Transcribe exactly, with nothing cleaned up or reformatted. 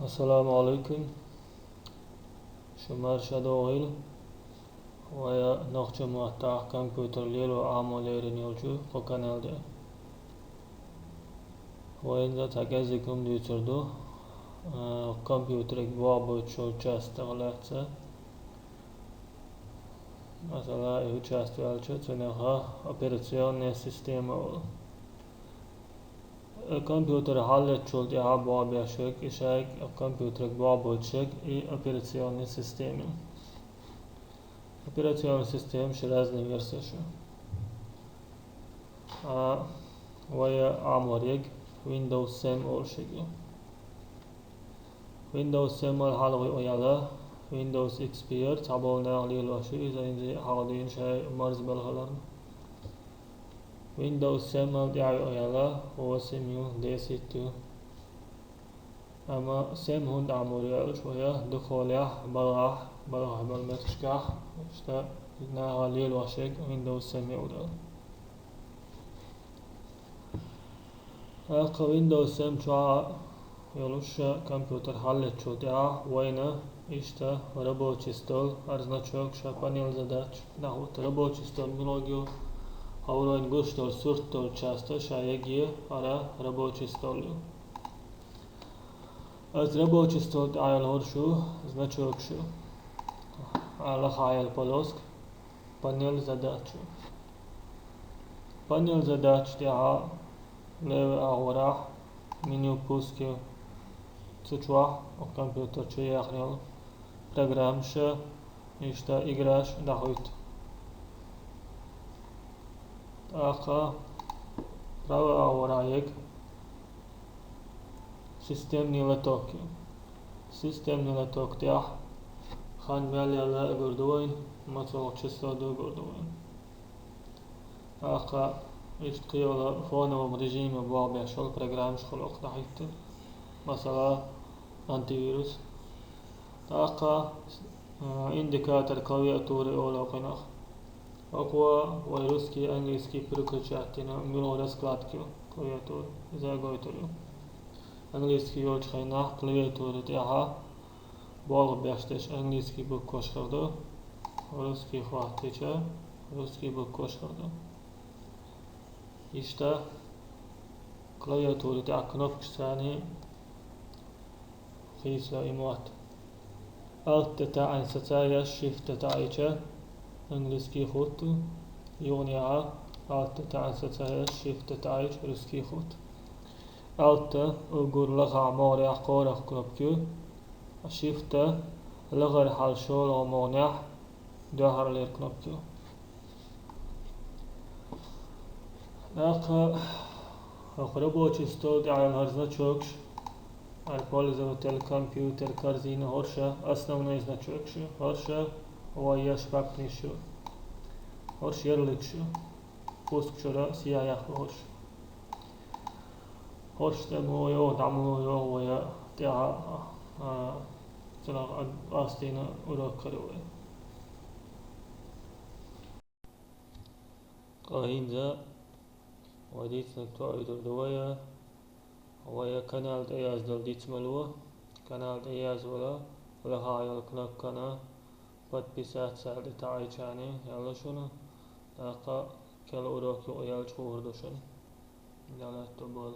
Ассаламу алейкум. Шу марша догӀийла. Вай нохча маттахь компьютер лело Ӏамо лерина йолчу кху канал тӀе. Вайна цхьа кӀеззиг хӀума дуьйцур ду, а, компьютере бохь бойтуш йолчу частех лаьцна. Масала, и хӀу часть ваьлча, цунах операционная система олу. Компьютер хьаллеттачул тӀаьхьа бохь беш верг, и шайга компьютере бохь бойтуш верг, и операционная система. Операционная системаш разные версеш ю. А, вай Ӏамор ерг Windows семь олуш ерг ю. Windows семь ал хьалха ю яла, Windows X P R цхьаболу наха лелош ю, иза хӀинца хьалха дуьйна шайн марзбелла хиларна. Windows семь ал тӀаьхьа ю яла, восемь ю, десять ю. Амма семь хӀунда Ӏамор ю аьлча, вай дукхахьолехь, балхахь, балхахь болу меттигашкахь, иштта наха лелош ерг Windows семь ю дела. ТӀаккха Windows семь чохь йолуш компьютер хьаллеттачул тӀаьхьа вайна иштта рабочий стол, хӀара значок ша панель задач, нах ву рабочий стол муьлха ю, хӀара вайна гуш долу сурт долчу часта ша яге, хӀара рабочий стол ю. Аса рабочий стол тӀехь йолу хӀорш ю, значокаш ю. Лахахь йолу полоска, панель задач ю. Панель задач тӀехь левый агӀорахь меню пуск ю. Цу чохь компьютер чу яьхна йолу программаш, иштта играш дӀахӀуьтту. ТӀаккха правый агӀорахь ерг системный лоток ю. Системный лоток тӀехь хан мел яла а гур ду вайна, мацалла число ду а гур ду вайна. ТӀаккха иштта кхийолу фоновом режиме бохь беш йолу программаш хуьлу окху дӀахӀиттина. Масала, антивирус. ТӀаккха, а, индикатор клавиатуры олу кхунах. Окхо вай русский, английский переключать дина, муьлха раскладка ю клавиатура. Иза гойтур ю. Английский йолчу хенахь клавиатура тӀехьа болх беш дерш английский букваш хир ду, русский хӀоттича, русский букваш хир ду. Иштта клавиатура тӀехь кнопкаш царний хийца и мотт. Alt таӀийна сацаеш, Shift таӀийча, английский хӀутту, юханехьа Alt таӀийна сацаеш, Shift таӀийча, русский хӀутту. Alt уггар лахахь могӀарехь кхоалгӀа кнопка ю, Shift лахара хьал шолгӀа могӀанехь дуьххьарлера кнопка ю. ТӀаккха хӀокху рабочий стол тӀехь йолу хӀара значокаш, хӀара пользователь, компьютер, корзина, хӀорш основной значокаш ю, хӀорш вай еш папканаш ю, хӀорш ярлыкаш ю, пуск чуьра сияхь яхка хӀорш. ХӀорш тӀе муха йогӀу, дӀа муха йогӀу вай тӀехьа, а, цунах къастийна урок каро вай. Ткъа хӀинца вай дийцинарг тоуьйтур ду вай, вай канал тӀеяздала дицмало, канал тӀеязвала, лахахь йолу кнопкана подписаться тӀе таӀийча аьлла шуна, тӀаккха кхин урок юкъа яьлча хуур ду шуна. Далла тобол.